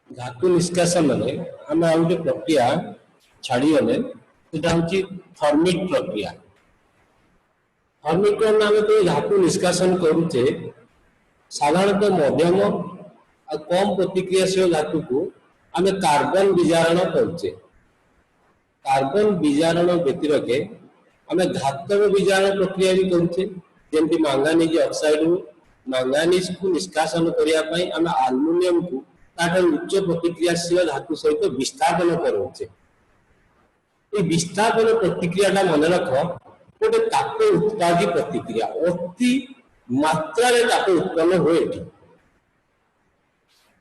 ଧାତୁ ନିଷ୍କାସନରେ ଆମେ ଆଉ ଗୋଟେ ପ୍ରକ୍ରିୟା ଛାଡିଗଲେ, ସେଟା ହଉଛି ଥର୍ମିକ ପ୍ରକ୍ରିୟା। ଥର୍ମିକ କଣ? ଆମେ ତ ଧାତୁ ନିଷ୍କାସନ କରୁଛେ, ସାଧାରଣତଃ ମଧ୍ୟମ ଆଉ କମ ପ୍ରତିକ୍ରିୟାଶୀଳ ଧାତୁକୁ ଆମେ କାର୍ବନ ବିଜାରଣ କରୁଛେ। କାର୍ବନ ବିଜାରଣ ବ୍ୟତିରେକେ ଆମେ ଧାତବ ବିଜାରଣ ପ୍ରକ୍ରିୟା ବି କରୁଛେ। ଯେମିତି ମାଙ୍ଗାନିଜ ଅକ୍ସାଇଡରୁ ମାଙ୍ଗାନିଜକୁ ନିଷ୍କାସନ କରିବା ପାଇଁ ଆମେ ଆଲୁମିନିୟମକୁ ତାଠାରୁ ଉଚ୍ଚ ପ୍ରତିକ୍ରିୟାଶୀଳ ଧାତୁ ସହିତ ବିସ୍ଥାପନ କରୁଛେ। ଏଇ ବିସ୍ଥାପନ ପ୍ରତିକ୍ରିୟାଟା ମନେ ରଖ, ଗୋଟେ ତାପ ଉତ୍ପାଦୀ ପ୍ରତିକ୍ରିୟା। ଅତି ମାତ୍ରାରେ ତାପ ଉତ୍ପନ୍ନ ହୁଏ ଏଠି।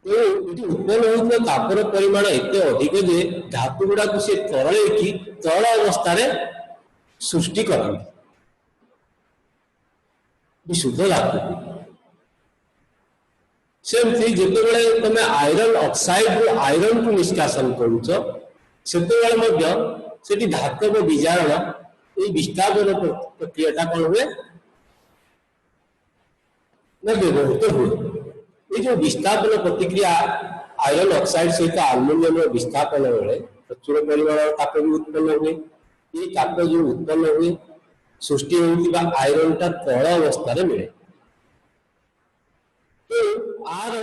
ତେଣୁ ଏଠି ଉତ୍ପନ୍ନ ହେଉଥିବା ତାପର ପରିମାଣ ଏତେ ଅଧିକ ଯେ ଧାତୁ ଗୁଡାକୁ ସେ ତରଳେଇକି ତରଳ ଅବସ୍ଥାରେ ସୃଷ୍ଟି କରନ୍ତି ବିଶୁଦ୍ଧ ଧାତୁକୁ। ସେମିତି ଯେତେବେଳେ ତମେ ଆଇରନ୍ ଅକ୍ସାଇଡ ରୁ ଆଇରନ୍ କୁ ନିଷ୍କାସନ କରୁଛ, ସେତେବେଳେ ମଧ୍ୟ ସେଠି ଧାତବ ବିଜାରଣ, ଏଇ ବିସ୍ଥାପନ ପ୍ରକ୍ରିୟାଟା କଣ ହୁଏ ନା ବ୍ୟବହୃତ ହୁଏ। ଏଇ ଯୋଉ ବିସ୍ଥାପନ ପ୍ରତିକ୍ରିୟା, ଆଇରନ୍ ଅକ୍ସାଇଡ ସହିତ ଆଲୁମିନିୟମର ବିସ୍ଥାପନ ବେଳେ ପ୍ରଚୁର ପରିମାଣର ତାପ ବି ଉତ୍ପନ୍ନ ହୁଏ। ଏଇ ତାପ ଯୋଉ ଉତ୍ପନ୍ନ ହୁଏ, ସୃଷ୍ଟି ହେଉଥିବା ଆଇରନ୍ ଟା ତରଳ ଅବସ୍ଥାରେ ମିଳେ। ତ ଆର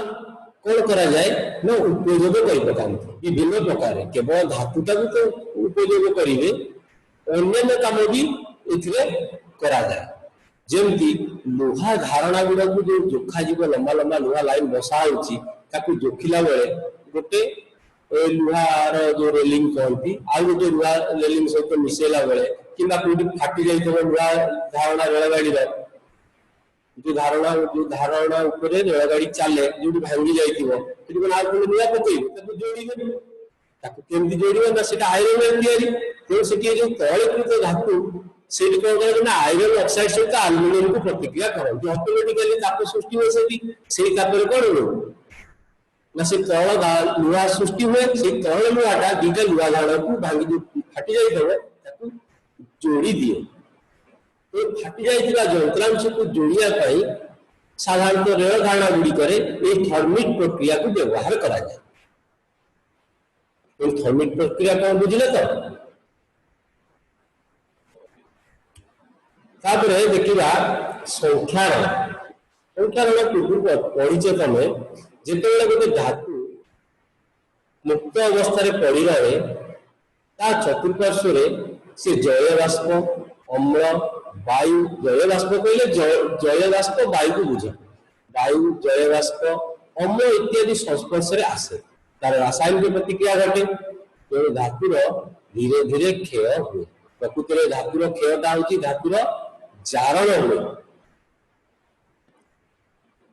କଣ କରାଯାଏ ନା ଉପଯୋଗ କରି ପକାନ୍ତି ବିଭିନ୍ନ ପ୍ରକାର। କେବଳ ଧାତୁଟାକୁ ତ ଉପଯୋଗ କରିବେ, ଅନ୍ୟାନ୍ୟ କାମ ବି ଏଥିରେ କରାଯାଏ। ଯେମିତି ଲୁହା ଧାରଣା ଗୁଡାକୁ ଯୋଉ ଯୋଖାଯିବ, ଲମ୍ବା ଲମ୍ବା ଲୁହା ଲାଇନ ବସା ହଉଛି, ତାକୁ ଯୋଖିଲା ବେଳେ ଗୋଟେ ଲୁହାର ଯୋଉ ରେଲିଂ କହନ୍ତି, ଆଉ ଗୋଟେ ଲୁହା ରେଲିଂ ସହିତ ମିଶେଇଲା ବେଳେ କିମ୍ବା କୋଉଠି ଫାଟି ଯାଇଥିବ ଲୁହା ଧାରଣା, ରେଳଗାଡିର ଯୋଉ ଧାରଣା ଉପରେ ରେଳଗାଡି ଚାଲେ, ଯୋଉଠି ଭାଙ୍ଗି ଯାଇଥିବ, ସେଠି କଣ ଆଉ ପୁଣି ନୂଆ ପକେଇବେ, ତାକୁ ଯୋଡିବେ। ତାକୁ କେମିତି ଯୋଡିବେ ନା ସେଟା ଆଇରନ୍ ତିଆରି। ତେଣୁ ସେଠି ଯୋଉ ତରଳୀକୃତ ଧାତୁ, ସେଇଠି କଣ କରନ୍ତି ନା ଆଇରନ୍ ଅକ୍ସାଇଡ ସହିତ ଆଲୁମିନିୟମକୁ ପ୍ରତିକ୍ରିୟା କରନ୍ତି। ଅଟୋମେଟିକାଲି ତାପ ସୃଷ୍ଟି ହୁଏ ସେଠି। ସେଇ ତାପରେ କଣ ହୁଏ ନା ସେ ତରଳ ଲୁହା ସୃଷ୍ଟି ହୁଏ। ସେଇ ତରଳ ଲୁହାଟା ଦିଟା ଲୁହା ଧାରଣାକୁ ଭାଙ୍ଗି, ଯୋଉ ଫାଟି ଯାଇଥିବ, ତାକୁ ଯୋଡି ଦିଏ। ଏ ଫାଟି ଯାଇଥିବା ଯନ୍ତ୍ରାଂଶକୁ ଯୋଡ଼ିବା ପାଇଁ ସାଧାରଣତଃ ରେଳ ଧାରଣା ଗୁଡ଼ିକରେ ଏଇ ଥର୍ମିକ ପ୍ରକ୍ରିୟାକୁ ବ୍ୟବହାର କରାଯାଏ। ଏଇ ଥର୍ମିକ ପ୍ରକ୍ରିୟା କଣ ବୁଝିଲେ ତ? ତାପରେ ଦେଖିବା ସଂଖ୍ୟାରଣ। ସଂଖ୍ୟାରଣ ପୂର୍ବରୁ ପଢିଛ ତମେ, ଯେତେବେଳେ ଗୋଟେ ଧାତୁ ମୁକ୍ତ ଅବସ୍ଥାରେ ପଡି ରହେ, ତା ଚତୁଃପାର୍ଶ୍ୱରେ ସେ ଜଳୀୟ ବାଷ୍ପ, ଅମ୍ଳ, ବାୟୁ। ଜଳୀୟ ବାଷ୍ପ କହିଲେ ଜଳୀୟ ବାଷ୍ପ ବାୟୁକୁ ବୁଝ। ବାୟୁ, ଜଳୀୟ ବାଷ୍ପ, ଅମ୍ଳ ଇତ୍ୟାଦି ସଂସ୍ପର୍ଶରେ ଆସେ, ତାର ରାସାୟନିକ ପ୍ରତିକ୍ରିୟା ଘଟେ। ତେଣୁ ଧାତୁର ଧୀରେ ଧୀରେ କ୍ଷୟ ହୁଏ। ପ୍ରକୃତରେ ଧାତୁର କ୍ଷୟଟା ହଉଛି ଧାତୁର ଜାରଣ ହୁଏ।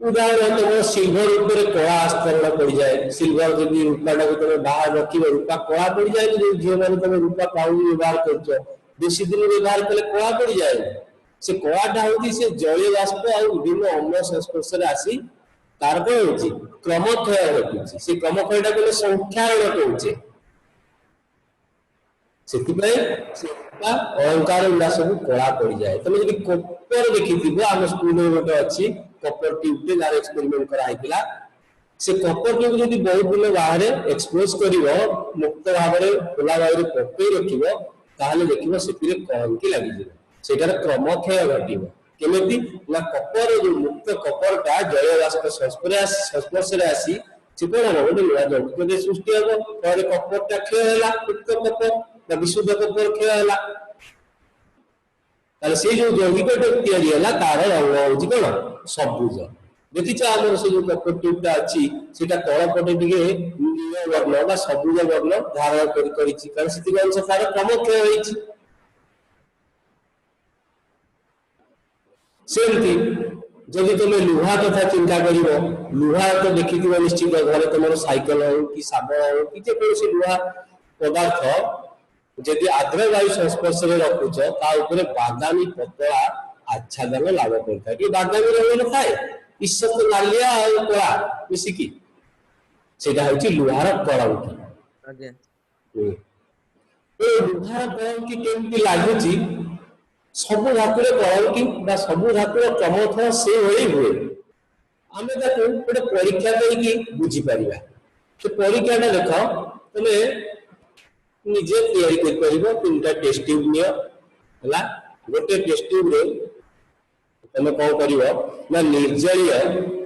ଉଦାହରଣ, ତମ ସିଲଭର ଉପରେ କଳା ଆସ୍ତରଣ ପଡିଯାଏ। ସିଲଭର ଯଦି ରୂପାଟାକୁ ତମେ ବାହାରେ ରଖିବ, ରୂପା କଳା ପଡିଯାଏନି? ଯୋଉ ଝିଅମାନେ ତମେ ରୂପା ପାଉଁଜି ବ୍ୟବହାର କରୁଛ, ବେଶୀ ଦିନ ବ୍ୟବହାର କଲେ କଳା ପଡିଯାଏ। ସେ କଳାଟା ହଉଛି ସେ ଜଳୀୟ ବାଷ୍ପ ଆଉ ବିଭିନ୍ନ ଅମ୍ଳ ସଂସ୍ପର୍ଶରେ ଆସି ତାର କଣ ହଉଛି? କ୍ରମକ୍ଷୟ ଘଟୁଛି। ସେ କ୍ରମକ୍ଷୟଟାକୁ ଆମେ ସଂଖ୍ୟାରଣ କହୁଛେ। ସେଥିପାଇଁ ସେ ରୂପା ଅଳଙ୍କାର ଗୁଡା ସବୁ କଳା ପଡିଯାଏ। ତମେ ଯଦି କପର ଦେଖିଥିବ, ଆମ ସ୍କୁଲରେ ଗୋଟେ ଅଛି କପର ଟ୍ୟୁବଟେ, ଯାହାର ଏକ୍ସପେରିମେଣ୍ଟ କରାହେଇଥିଲା। ସେ କପର ଟ୍ୟୁବ ଯଦି ବହୁତ ଦିନ ବାହାରେ ଏକ୍ସପୋଜ କରିବ, ମୁକ୍ତ ଭାବରେ ଖୋଲା ବାୟୁରେ ପକେଇ ରଖିବ, ତାହେଲେ ଦେଖିବ ସେଥିରେ କଳଙ୍କି ଲାଗିଯିବ। ସେଇଟାର କ୍ରମକ୍ଷୟ ଘଟିବ। କେମିତି ନା କପର ଯୋଉ ମୁକ୍ତ କପରଟା ଜଳୀୟ ବାଷ୍ପ ସଂସ୍ପର୍ଶରେ ଆସି ସେ କଣ ହବ? ଗୋଟେ ନୂଆ ଯୌଗିକଟେ ସୃଷ୍ଟି ହବ। ଫଳରେ କପରଟା କ୍ଷୟ ହେଲା, ମୁକ୍ତ କପର ବା ବିଶୁଦ୍ଧ କପର କ୍ଷୟ ହେଲା। ତାହେଲେ ସେଇ ଯୋଉ ଯୌଗିକଟା ତିଆରି ହେଲା, ତାର ରଙ୍ଗ ହଉଛି କଣ? ସବୁଜ। ଦେଖିଛ, ଆମର ସେ ଯୋଉ କପର ଟ୍ୟୁବ ଟା ଅଛି, ସେଇଟା ତଳ ପଟେ ଟିକେ ନୀଳ ବର୍ଣ୍ଣ ବା ସବୁଜ ବର୍ଣ୍ଣ ଧାରଣ କରି କରିଛି, କାରଣ ସେତିକି ଅଂଶ ତାର କ୍ରମକ୍ଷୟ ହେଇଛି। ସେମିତି ଯଦି ତମେ ଲୁହା କଥା ଚିନ୍ତା କରିବ, ଲୁହା ତ ଦେଖିଥିବ ନିଶ୍ଚିତ ଘରେ, ତମର ସାଇକେଲ ହଉ କି ଶାବଳ ହଉ କି ଯେକୌଣସି ଲୁହା ପଦାର୍ଥ ଯଦି ଆର୍ଦ୍ର ବାୟୁ ସଂସ୍ପର୍ଶରେ ରଖୁଛ, ତା ଉପରେ ବାଦାମୀ ପତଳା ଆଚ୍ଛାଦନ ଲାଭ କରିଥାଏ। ଟିକେ ବାଦାମୀ ରଙ୍ଗର ଥାଏ, ଈଷତ ନାଲିଆ ଆଉ କଳା ମିଶିକି। ସେଇଟା ହଉଛି ଲୁହାର କଳଙ୍କି। ଆଜ୍ଞା। ହୁଁ। ଏ ଲୁହାର କଳଙ୍କି କେମିତି ଲାଗୁଛି? ସବୁ ଧାତୁରେ କଳଙ୍କି ବା ସବୁ ଧାତୁର କ୍ରମକ୍ଷୟ ସେଇଭଳି ହୁଏ। ଆମେ ତାକୁ ଗୋଟେ ପରୀକ୍ଷା କରିକି ବୁଝିପାରିବା। ସେ ପରୀକ୍ଷାଟା ଦେଖ, ତମେ ନିଜେ ତିଆରି କରିପାରିବ। ତିନିଟା ଟେଷ୍ଟ ଟ୍ୟୁବ ନିଅ, ହେଲା? ଗୋଟେ ଟେଷ୍ଟ ଟ୍ୟୁବରେ ତମେ କଣ କରିବ ନା ନିର୍ଜଳୀୟ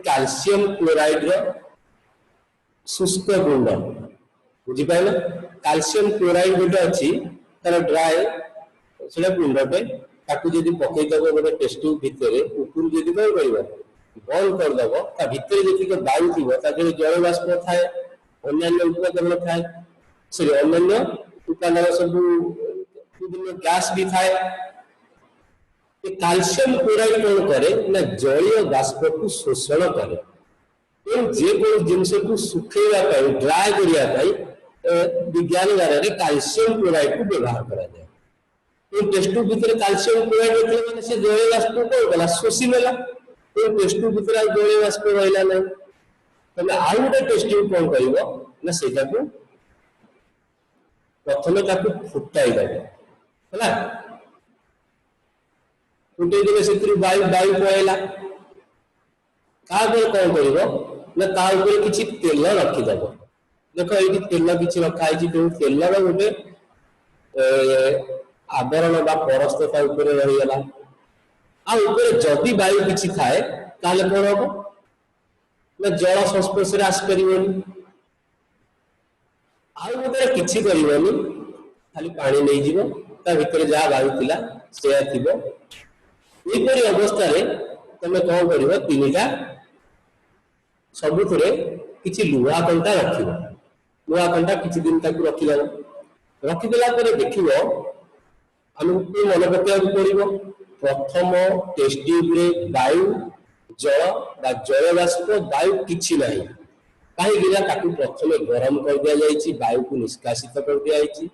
କ୍ୟାଲସିୟମ କ୍ଲୋରାଇଡ ର ଶୁଷ୍କ ଗୁଣ୍ଡ, ବୁଝିପାରିଲ? କ୍ୟାଲସିୟମ କ୍ଲୋରାଇଡ ଗୋଟେ ଅଛି, ତାର ଡ୍ରାଏ ସେଟା ଗୁଣ୍ଡଟେ। ତାକୁ ଯଦି ପକେଇଦବ ଗୋଟେ ଟେଷ୍ଟ ଟ୍ୟୁବ ଭିତରେ, ଉପରୁ ଯଦି କଣ କରିବ, ବନ୍ଦ କରିଦବ, ତା ଭିତରେ ଯେତିକି ବାୟୁ ଥିବ, ତା ଦେହରେ ଜଳ ବାଷ୍ପ ଥାଏ, ଅନ୍ୟାନ୍ୟ ଉପକରଣ ଥାଏ, ସରି, ଅନ୍ୟାନ୍ୟ ଉପାଦାନ ସବୁ, ବିଭିନ୍ନ ଗ୍ୟାସ ବି ଥାଏ। କ୍ୟାଲସିୟମ କ୍ଲୋରାଇଡ କଣ କରେ ନା ଜଳୀୟ ବାଷ୍ପକୁ ଶୋଷଣ କରେ। ତେଣୁ ଯେକୌଣସି ଜିନିଷକୁ ଶୁଖେଇବା ପାଇଁ, ଡ୍ରାଏ କରିବା ପାଇଁ ବିଜ୍ଞାନାଗାରରେ କ୍ୟାଲସିୟମ କ୍ଲୋରାଇଡ କୁ ବ୍ୟବହାର କରାଯାଏ। ତେଣୁ ଟେଷ୍ଟ ଟ୍ୟୁବ ଭିତରେ କ୍ୟାଲସିୟମ କ୍ଲୋରାଇଡ ରଖିଲେ ମାନେ ସେ ଜଳୀୟ ବାଷ୍ପ କଣ କଲା? ଶୋଷି ନେଲା। ତେଣୁ ଟେଷ୍ଟ ଟ୍ୟୁବ ଭିତରେ ଆଉ ଜଳୀୟ ବାଷ୍ପ ରହିଲା ନାହିଁ। ତମେ ଆଉ ଗୋଟେ ଟେଷ୍ଟ ଟ୍ୟୁବ କଣ କରିବ ନା ସେଇଟାକୁ ପ୍ରଥମେ ତାକୁ ଫୁଟାଇ ଦବ, ହେଲା? ଫୁଟେଇ ଦେଲେ ସେଥିରୁ ବାୟୁ ପଳେଇଲା। ତାପରେ କଣ କରିବ ନା ତା ଉପରେ କିଛି ତେଲ ରଖିଦବ। ଦେଖ, ଏଇଠି ତେଲ କିଛି ରଖା ହେଇଛି। ତେଣୁ ତେଲର ଗୋଟେ ଆବରଣ ବା ପରସ୍ତ ତା ଉପରେ ରହିଗଲା। ଆଉ ଉପରେ ଯଦି ବାୟୁ କିଛି ଥାଏ, ତାହେଲେ କଣ ହବ ନା ଜଳ ସଂସ୍ପର୍ଶରେ ଆସିପାରିବନି। ଆଉ ଗୋଟେ କିଛି କରିବନି, ଖାଲି ପାଣି ନେଇଯିବ, ତା ଭିତରେ ଯାହା ବାୟୁ ଥିଲା ସେୟା ଥିବ। ଏହିପରି ଅବସ୍ଥାରେ ତମେ କଣ କରିବ, ତିନିଟା ସବୁଥିରେ କିଛି ଲୁହା କଣ୍ଟା ରଖିବ। ଲୁହା କଣ୍ଟା କିଛି ଦିନ ତାକୁ ରଖିଦବ। ରଖିଦେଲା ପରେ ଦେଖିବ, ଆମକୁ ମନେ ପକେଇବାକୁ ପଡିବ, ପ୍ରଥମ ଟେଷ୍ଟ ଟ୍ୟୁବରେ ବାୟୁ, ଜଳ ବା ଜଳ ବାଷ୍ପ, ବାୟୁ କିଛି ନାହିଁ। କାହିଁକି ନା ତାକୁ ପ୍ରଥମେ ଗରମ କରିଦିଆଯାଇଛି, ବାୟୁକୁ ନିଷ୍କାସିତ କରିଦିଆଯାଇଛି।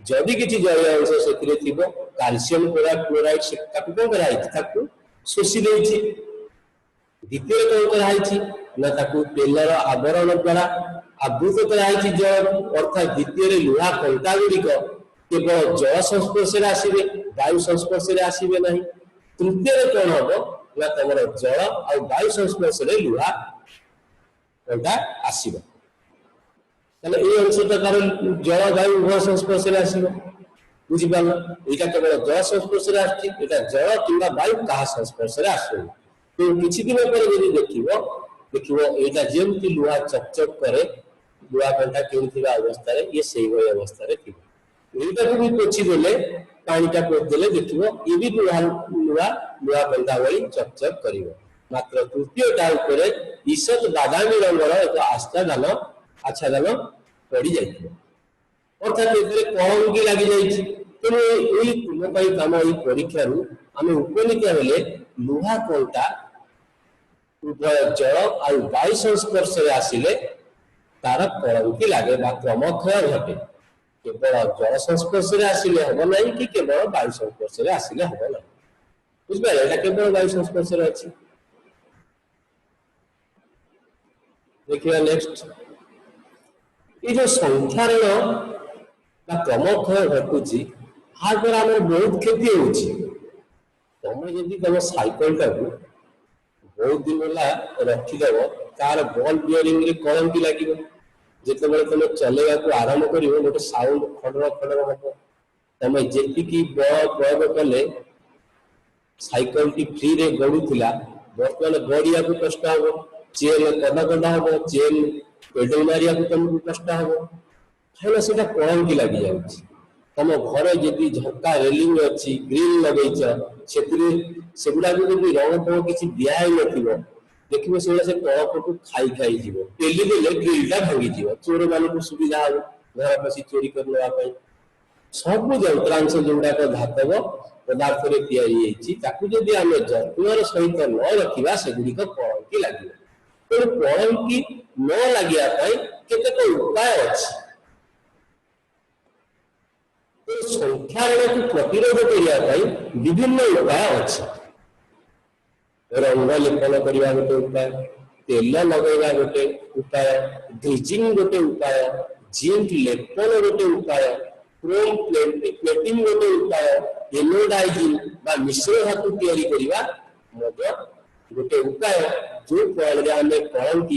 ଯଦି କିଛି ଜଳୀୟ ଅଂଶ ସେଥିରେ ଥିବ, କ୍ୟାଲସିୟମ କ୍ଲୋରାଇଡ ତାକୁ କଣ କରାଯାଇଛି? ତାକୁ ଶୋଷି ଦେଇଛି। ଦ୍ୱିତୀୟରେ କଣ କରାହେଇଛି ନା ତାକୁ ତେଲର ଆବରଣ ଦ୍ୱାରା ଆବୃତ କରାହେଇଛି ଜଳକୁ। ଅର୍ଥାତ୍ ଦ୍ୱିତୀୟରେ ଲୁହା କଣ୍ଟା ଗୁଡ଼ିକ କେବଳ ଜଳ ସଂସ୍ପର୍ଶରେ ଆସିବେ, ବାୟୁ ସଂସ୍ପର୍ଶରେ ଆସିବେ ନାହିଁ। ତୃତୀୟରେ କଣ ହବ ନା ତମର ଜଳ ଆଉ ବାୟୁ ସଂସ୍ପର୍ଶରେ ଲୁହା କଣ୍ଟା ଆସିବ। ତାହେଲେ ଏଇ ଅଂଶଟା ତାର ଜଳ ବାୟୁ ଉଭୟ ସଂସ୍ପର୍ଶରେ ଆସିବ, ବୁଝିପାରିଲ? ଏଇଟା କେବଳ ଜଳ ସଂସ୍ପର୍ଶରେ ଆସୁଛି, ଏଇଟା ଜଳ କିମ୍ବା ବାୟୁ କାହା ସଂସ୍ପର୍ଶରେ ଆସୁନି। ତେଣୁ କିଛି ଦିନ ପରେ ଯଦି ଦେଖିବ, ଦେଖିବ ଏଇଟା ଯେମିତି ଲୁହା ଚକଚକ କରେ, ଲୁହା କଣ୍ଟା କିଣିଥିବା ଅବସ୍ଥାରେ, ଇଏ ସେଇଭଳି ଅବସ୍ଥାରେ ଥିବ। ଏଇଟାକୁ ବି ପୋଛି ଦେଲେ, ପାଣିଟା ପୋଛି ଦେଲେ, ଦେଖିବ ଇଏ ବି ଲୁହା କଣ୍ଟା ଭଳି ଚକଚକ କରିବ। ମାତ୍ର ତୃତୀୟଟା ଉପରେ ଈଷତ ବାଦାମୀ ରଙ୍ଗର ଏକ ଆଚ୍ଛାଦନ ପଡି ଯାଇଥିବ, ଅର୍ଥାତ୍ ଏଥିରେ କଳଙ୍କି ଲାଗିଯାଇଛି। ତେଣୁ ଏଇ ତୁମ ପାଇଁ କାମ, ଏଇ ପରୀକ୍ଷାରୁ ଆମେ ଉପନୀତ ହେଲେ, ଲୁହା କଣ୍ଟା ଉଭୟ ଜଳ ଆଉ ବାୟୁ ସଂସ୍ପର୍ଶରେ ଆସିଲେ ତାର କଳଙ୍କି ଲାଗେ ବା କ୍ରମକ୍ଷୟ ଘଟେ। କେବଳ ଜଳ ସଂସ୍ପର୍ଶରେ ଆସିଲେ ହବ ନାହିଁ କି କେବଳ ବାୟୁ ସଂସ୍ପର୍ଶରେ ଆସିଲେ ହବ ନାହିଁ, ବୁଝିପାରିଲେ? ଏଇଟା କେବଳ ବାୟୁ ସଂସ୍ପର୍ଶରେ ଅଛି। ଦେଖିବା ନେକ୍ସଟ। ଏଇ ଯୋଉ ସଂକ୍ଷାରଣ ବା କ୍ରମକ୍ଷୟ ଘଟୁଛି, ଆ ଦ୍ୱାରା ଆମର ବହୁତ କ୍ଷତି ହଉଛି। ତମେ ଯଦି ତମ ସାଇକେଲଟାକୁ ବହୁତ ଦିନ ହେଲା ରଖିଦବ, ତାର ବଲ୍ ବିୟରିଂ ରେ କଳଙ୍କି ଲାଗିବ। ଯେତେବେଳେ ତମେ ଚଲେଇବାକୁ ଆରମ୍ଭ କରିବ, ଗୋଟେ ସାଉଣ୍ଡ ଖଡର ଖଡର ହବ। ତମେ ଯେତିକି ବଳ ପ୍ରୟୋଗ କଲେ ସାଇକେଲଟି ଫ୍ରିରେ ଗଡୁଥିଲା, ବର୍ତ୍ତମାନ ଗଡିବାକୁ କଷ୍ଟ ହବ। ଚେନ କଡ କଡ ହବ, ଚେନ ପେଡାଲ ମାରିବାକୁ ତମକୁ କଷ୍ଟ ହବ, କାହିଁକିନା ସେଟା କଳଙ୍କି ଲାଗିଯାଉଛି। ତମ ଘରେ ଯଦି ଝରକା ରେଲିଂ ଅଛି, ଗ୍ରିଲ ଲଗେଇଛ, ସେଥିରେ ସେଗୁଡାକୁ ଯଦି ରଙ୍ଗ ଫଙ୍ଗ କିଛି ଦିଆ ହେଇନଥିବ, ଦେଖିବ ସେଗୁଡା ସେ ତଳପଟୁ ଖାଇ ଖାଇ ଯିବ। ପେଲି ଦେଲେ ଗ୍ରିଲ ଟା ଭାଙ୍ଗିଯିବ, ଚୋର ମାନଙ୍କୁ ସୁବିଧା ହବ ଘର ପଶି ଚୋରି କରିନେବା ପାଇଁ। ସବୁ ଯନ୍ତ୍ରାଂଶ ଯୋଉଗୁଡାକ ଧାତବ ପଦାର୍ଥରେ ତିଆରି ହେଇଛି, ତାକୁ ଯଦି ଆମେ ଯତ୍ନର ସହିତ ନ ରଖିବା, ସେଗୁଡିକ କଳଙ୍କି ଲାଗିବ। ତେଣୁ କଳଙ୍କି ନ ଲାଗିବା ପାଇଁ କେତେକ ଉପାୟ ଅଛି। ତେଣୁ ସଂକ୍ଷାରଣକୁ ପ୍ରତିରୋଧ କରିବା ପାଇଁ ବିଭିନ୍ନ ଉପାୟ ଅଛି। ରଙ୍ଗ ଲେପନ କରିବା ଗୋଟେ ଉପାୟ, ତେଲ ଲଗେଇବା ଗୋଟେ ଉପାୟ, ଗ୍ରିଜିଂ ଗୋଟେ ଉପାୟ, ଜିଙ୍କ ଲେପନ ଗୋଟେ ଉପାୟ, କ୍ରୋମ ପ୍ଲେଟିଂ ଗୋଟେ ଉପାୟ, ଏନୋଡାଇଜିଂ ବା ମିଶ୍ର ଧାତୁ ତିଆରି କରିବା ମଧ୍ୟ ଗୋଟେ ଉପାୟ, ଯୋଉ ଫଳରେ ଆମେ କଳଙ୍କି